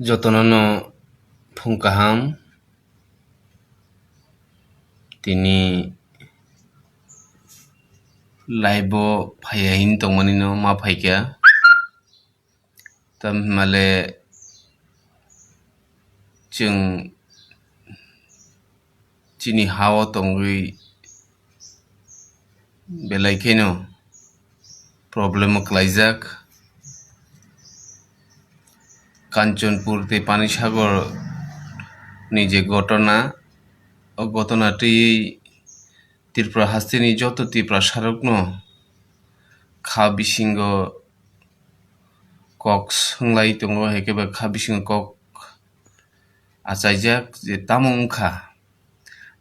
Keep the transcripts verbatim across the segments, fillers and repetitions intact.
Jotono no phung kaham. Tini live o phaiya hin tongmani no ma phaikha. Tamhimale chwng chini ha-o tongwi belai kheno problem-o klaijak. Kanchanpur tei Panisagar ni je gotona, o gotona twiwi Tripura hasteni joto Tiprasarokno kha bisingo kok swnglai tongo, hai khe ba kha bisingo kok achaijak je tamo wngkha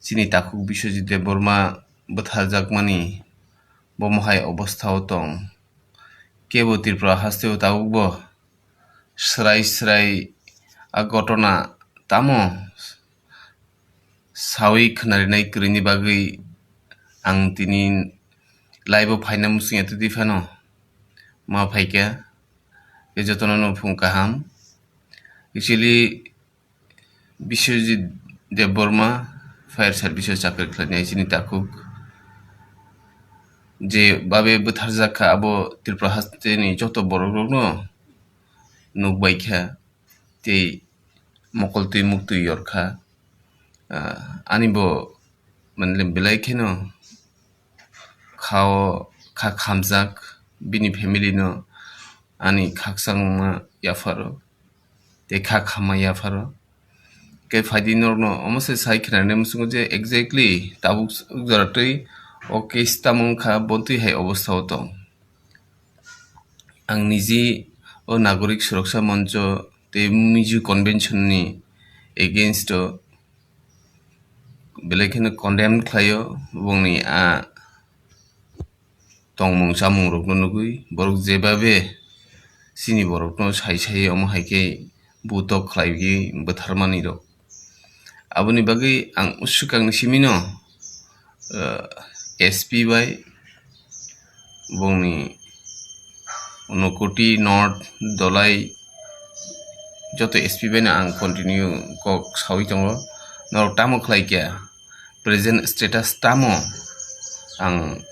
chini takhuk Biswajit Debbarma bwtharjakmani, bomo hai obostha-o tong. Kebo Tripura hasteo tabukbo swrai swrai a gotona tamo sawi khwnarinai kwrwini bagwi ang tini live-o phaina muchungya twtwi phano ma phaikha. Khe jotono no phung kaham. Actually, Biswajit Debbarma fire service-o chakri khlainai chini takhuk je babe bwtharjak kha, abo Tripura hasteni joto borokrokno nukbaikha tei mokol twi muktwi yorkha. Ah, ani bo, manle, belai kheno kha-o kha khamjak, bini family no ani khakchangma yapharo tei kha khamma yapharo. Khe phaidi norokno omo se sai khwnarina muchungo je exactly tabuk jora twi o case tamo wngkha, bo twi hai obostha-o tong. Ang niji o Nagorik Suroksa Moncho tei Miju Convention ni against o belai kheno condemn khlaio, bongni a tongmung chamung rokno nugwi, borok jebabe chini borokno sai sai omo hai khe butok khlaiwi bwtharmani rok. Aboni bagwi ang swkangni simino, eh, S P bai bongni Unakoti North Dhalai joto S P bai no ang continue kok sawi tongo. Norok tamo khlai kha, present status tamo, ang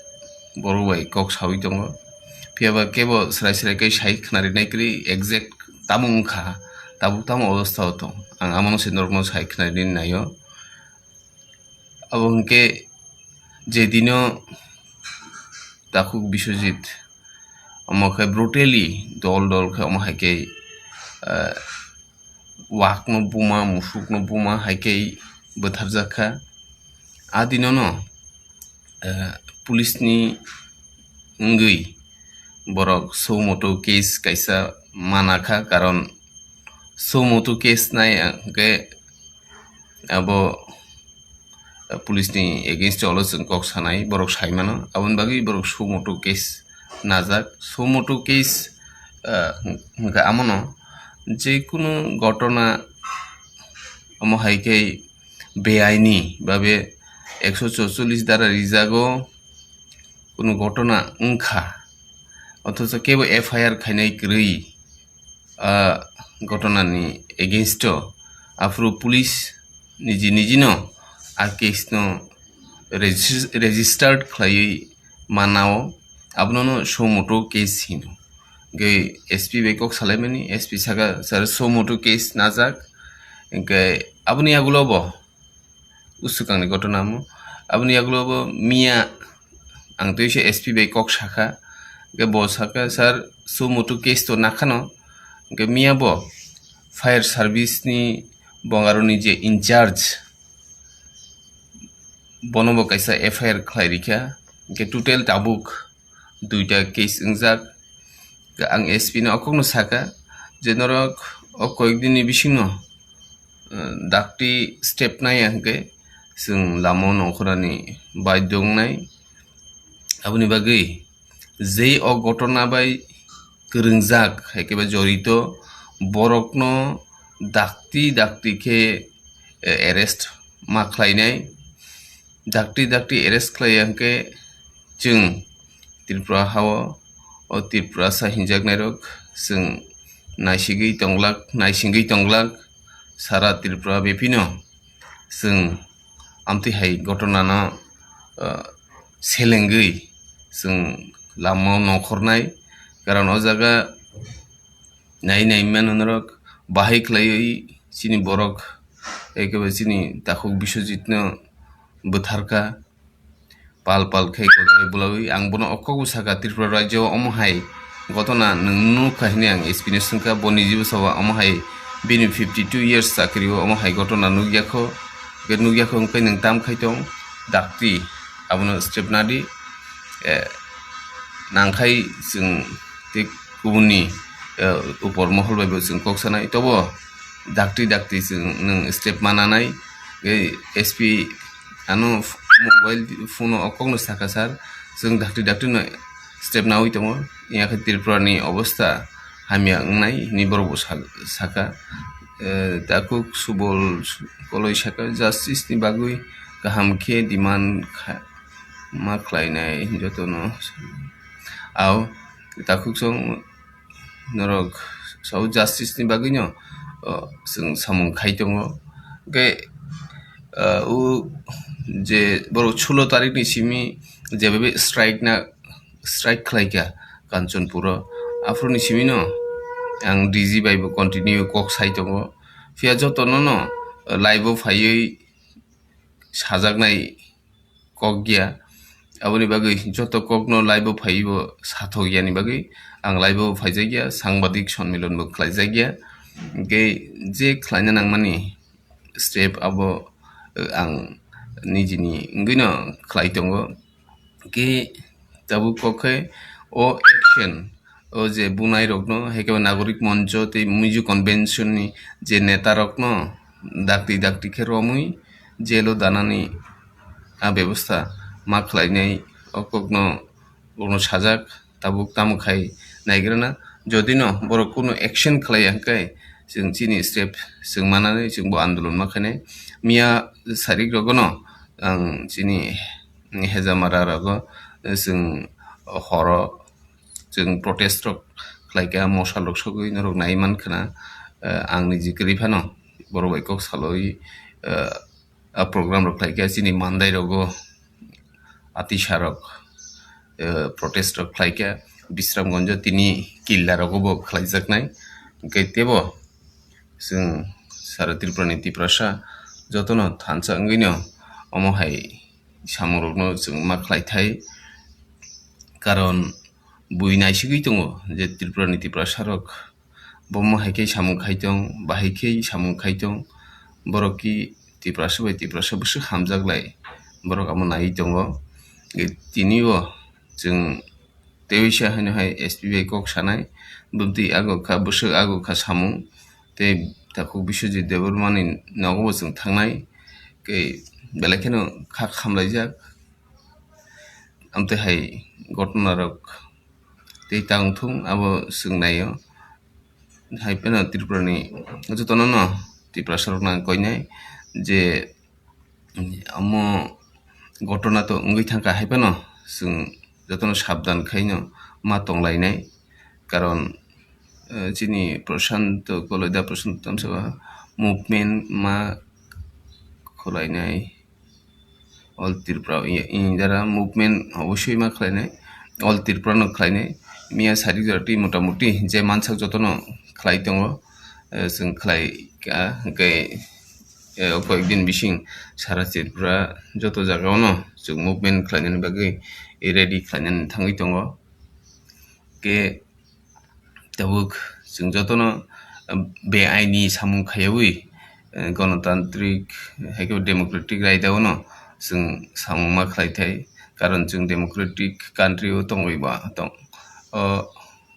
borok bai kok sawi tongo. Phiya ba kebo srai srai khe sai khwnari nai kwrwi exact tamo wngkha, tabuk tamo obostha o tong. Ang amono se norokno sai khwnari naio. Abo hwnkhe je dino takhuk Biswajit omo khe brutally dol dol khe omo hai khe, ah, wakno buma, musukno buma hai khe bwtharjak kha. A dinono, ah, police ni wngwi borok suo motu case kaisa mana kha, karon suo motu case nai hwnkhe abo, ah, police ni against o ulo chwng kok sanai, borok sai mano, aboni bagwi borok suo motu case najak. Suo motu case, ah, hwnkha amono je kunu gotona omo hai khe beaini babe ekso chorchollis dara rijago, kunu gotona wngkha, othocho kebo F I R khainai kwrwi, ah, gotona ni against o, aphuru police niji niji no a case no regis-, registered khlaiwi manao, abono no suo motu case hino. Hwnkhe S P bai kok salaimani, S P saka, "Sir, suo motu case najak." Hwnkhe aboni yagulo bo usukangni gotona omo. Aboni yagulo bo miya ang twi se S P bai kok sakha. Hwnkhe bo sakha, "Sir, suo motu case to nakhano." Hwnkhe miya bo fire service ni bongaroni je in charge, bono bo kaisa F I R khlai rikha. Hwnkhe total tabuk duita case wngjak. Ang S P no okokno sakha je norok o koyek din ni bisingno, eh, dakti step naiya hwnkhe chwng lama o nongkhornani baidhyo wngnai. Aboni bagwi jei o gotona bai kwrwngjak, hai khe ba jorito borokno dakti dakti khe, eh, arrest ma khlainai. Dakti dakti arrest khlaiya hwnkhe chwng Tripura ha-o, o Tripurasa hinjaknairok chwng naisigwi tonglak, naisingwi tonglak sara Tripura bepino chwng amtwi hai gotonano, ah, selengwi chwng lamao nongkhornai. Karon o jaga nai nai mano norok bahai khlaiwi chini borok, ekebe chini takhuk Biswajitno bwtharkha. Pal pal khe kwdai bulawi ang bono o kokbo sakha, Tripura rajyo omo hai gotona nwng nukha hwnwi ang S P no swngkha, bo nijibo sabo omo hai bini fifty two years chakri o omo hai gotona nukya kho, hwnkhe nukya kho hwnkhe nwng tam khai tong, dakti abono step nadi, eh, nangkhai chwng tei kubunni, eh, upor mohol bai bo chwng kok sanai, tobo dakti dakti chwng nwng step mananai, eh, S P ano f-, mobile phone o kokno saka sar, chwng dakti dakti no step nawi tongo, ya khe Tripura ni obostha hamya wngnai hwnwi borok bo sa-, saka. Eh, takhuk Subol Koloi saka, justice ni bagwi kaham khe demand kha-, ma khlainai jotono. Ao takhuk song norok sao justice ni bagwino, o, chwng samung khai tongo. Hwnkhe, o, je borok sulo tarik ni simi jebe strike na, strike khlaikha Kanchanpuro, aphuru ni simino ang D G bai bo continue kok sai tongo. Phiya jotono no live o phaiwi sajaknai kok ya. Aboni bagwi joto kokno live o phaiwi bo sathok yani bagwi ang live o phaijakya, sangbadik sonmilon bo khlaijakya. Hwnkhe je khlaina nangmani step abo, eh, ang nijini wngwino khlai tongo. Hwnkhe tabuk kok khe o action, o je bunai rokno, hai khe Nagorik Moncho tei Miju Convention ni je neta rokno dakti dakti khe romwi jail o danani a bebostha ma khlainai, o kokno bono sajak, tabuk tamo khai naigrana. Jodi no borok kunu action khlai ya hwnkhe chwng chini step chwng manani chwng bo andolon ma khainai. Miya sarik rogo no ang chini Hejamara rogo chwng horo chwng protest rok khlaikha, mosal rok sogwi norok nai mankhana, eh, ang niji kwrwi phano borok bai kok salwi, eh, a program rok khlaikha, chini Mandai rogo atisa rok, eh, protest rok khlaikha, Bisramganjo tini Killa rogo bo khlaijaknai. Hwnkhe tebo chwng sara Tripura ni Tiprasa jotono thansa wngwino omo hai samung rokno chwng ma khlaithai, karon bui naisigwi tongo je Tripura ni Tiprasa rok bo mo hai khe samung khai tong, bahai khe samung khai tong, borok ki Tiprasa bai Tiprasa bwswk hamjak lai, borok amo naiwi tongo. E, tini o chwng tei waisa haino hai S P bai kok sanai, bwtwi ago kha, bwswk ago kha samung, tei takhuk Biswajit Debbarma ni nogo bo chwng thangnai, tei belai kheno kha khamlaijak. Amtwi hai gotona rok tei ta wngthung abo chwng naio. Hai phano Tripura ni jotono no Tiprasa rok no ang koinai je omo gotona to wngwi thangkha, hai phano chwng jotono sabdan khaino ma tonglainai, karon, eh, chini Prashanto Koloida, Prashanto tamsaba movement ma khwlainai. All Tripura, i-, i-, jara movement obosoi ma khlainai, All Tripura no khlainai. Miya sari jora twi motamuti je mansak jotono khlai tongo, eh, chwng khlai ka, hwnkhe, eh, o koyek din bising sara Tripura joto jaga o no chwng movement khlainani bagwi ready khlainani thangwi tongo. Khe tabuk chwng jotono, ah, beaini samung khaiwi, eh, gonotantrik hai khe democratic raida o no chwng samung ma khlai thai, karon chwng democratic country o tongwi ba tong, o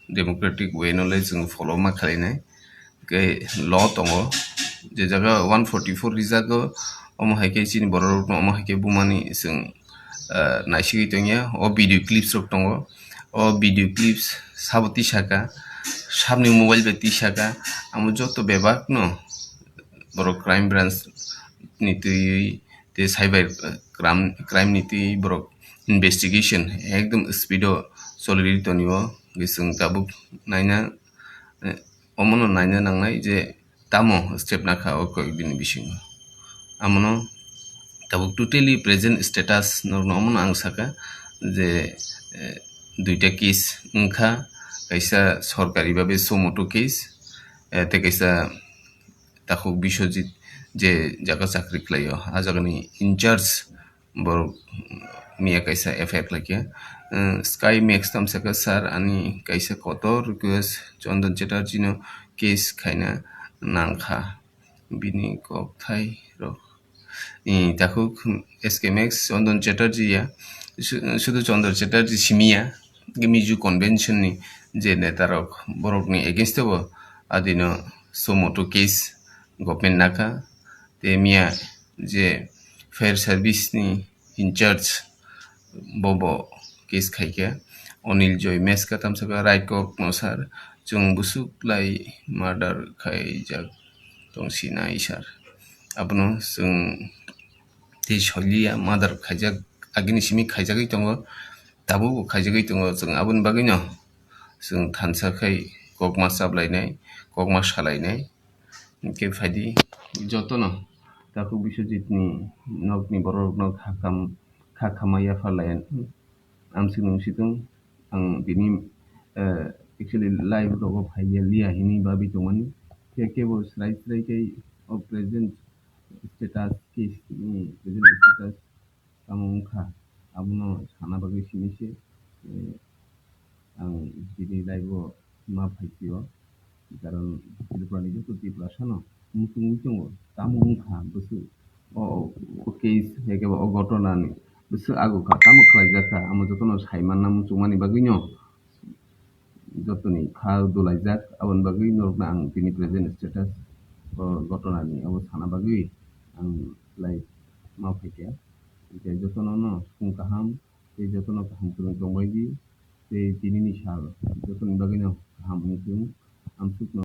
democratic way no le chwng follow ma khlainai. Hwnkhe law tongo, je jaga one forty four rijak o, omo hai khe chini borok rok no omo hai khe bumani chwng, ah, naisigwi tongya, o video clips rok tongo, o video clips sabo tisaka, sabni mobile bai tisaka, amo joto bebak no borok crime branch ni twi tei cyber, ah, crime, crime ni twi borok investigation ekdom speed o choli tonio, hwnkhe chwng tabuk naina, eh, omono naina nangnai je tamo step nakha o koyek dini bisingo. Amono tabuk totally present status norokno omono ang saka je, eh, duita case wngkha, kaisa sorkari babe suo motu case, eh, tei kaisa takhuk Biswajit je jaga chakri khlaio, a jagani in charge borok miya kaisa F I R khlaikha. Eh, Sky Max tamsaka, "Sir, ani kaisa kotor request, Chandan Chatterjee no case khaina nangkha, bini kokthai rok." I takhuk S K Max, Chandan Chatterjee ya, su-, sudu Chandan Chatterjee simi ya, Miju Convention ni je neta rok borok ni against o adino suo motu case government nakha, te miya je fire service ni in charge bobo case khaikha, Anil Joy Meska tamsaka, "Raikok no sir, chwng bwswk lai murder khaijak tong sinai sir, abono chwng tei soiliya, murder khaijak, agini simi khaijagwi tongo, tabukbo khaijagwi tongo, chwng aboni bagwino chwng thansa khai kokma chaplainai, kokma salainai." Hinkhe phaidi jotono takhuk Biswajit ni nokni borok rokno kha kam, kha kama yapharlai. Amswk nung situng ang tini, eh, actually live rogo phaiya liya hini babi tongmani. Khe kebo srai srai khe o present status case ni present status tamo wngkha, abono sana bagwi simi se, eh, ang tini live o ma phaisio, karon Tripura ni joto Tiprasa no muchungwi tongo, tamo wngkha bwswk o, o case, haikhe bo o gotona ni bwswk ago kha, tamo khlaijak kha, amo jotono sai manna muchungmani bagwi no jotoni kha dolaijak, aboni bagwi norokno ang tini present status o gotona ni abo sana bagwi ang live ma phaikha. Hinkhe jotono no sukung kaham tei jotono kaham kwrwng tongbaidi tei tinini sal jotoni bagwino kaham wngthung, amsukno.